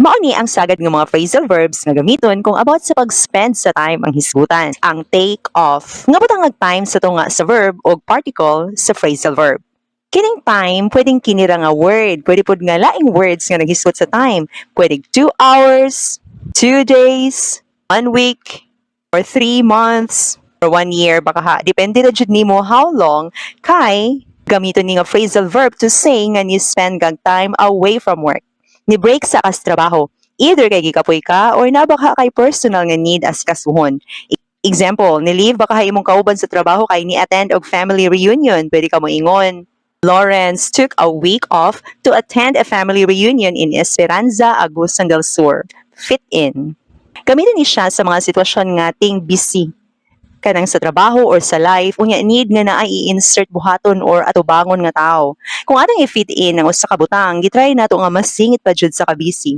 Mao ni ang sagad nga mga phrasal verbs nga gamiton kung about sa pag-spend sa time ang hisgutan. Ang "take off." Nga butang ang "time" sa tunga sa verb o particle sa phrasal verb. Kining "time," pwedeng kinira nga word. Pwede pud nga laing words nga naghisgot sa "time." Pwede 2 hours, 2 days, one week, or 3 months, or one year baka ha. Depende na jud nimo how long kay gamiton ni nga phrasal verb to say nga ni spend kag time away from work. Ni break sa kas trabaho. Either kay gikapoy ka or naa baka kay personal nga need asikasuhon. Example, ni-leave baka imong kauban sa trabaho kay ni attend og family reunion. Pwede ka mo ingon, "Lawrence took a week off to attend a family reunion in Esperanza, Agusan del Sur." "Fit in." Gamiton ni siya sa mga sitwasyon nga ting busy kanang sa trabaho or sa life, unya need nga naay i-insert buhaton or atubangon nga tao. Kung atong i-fit in ang usa ka butang, gitry nato nga masingit pa jud sa ka-busy.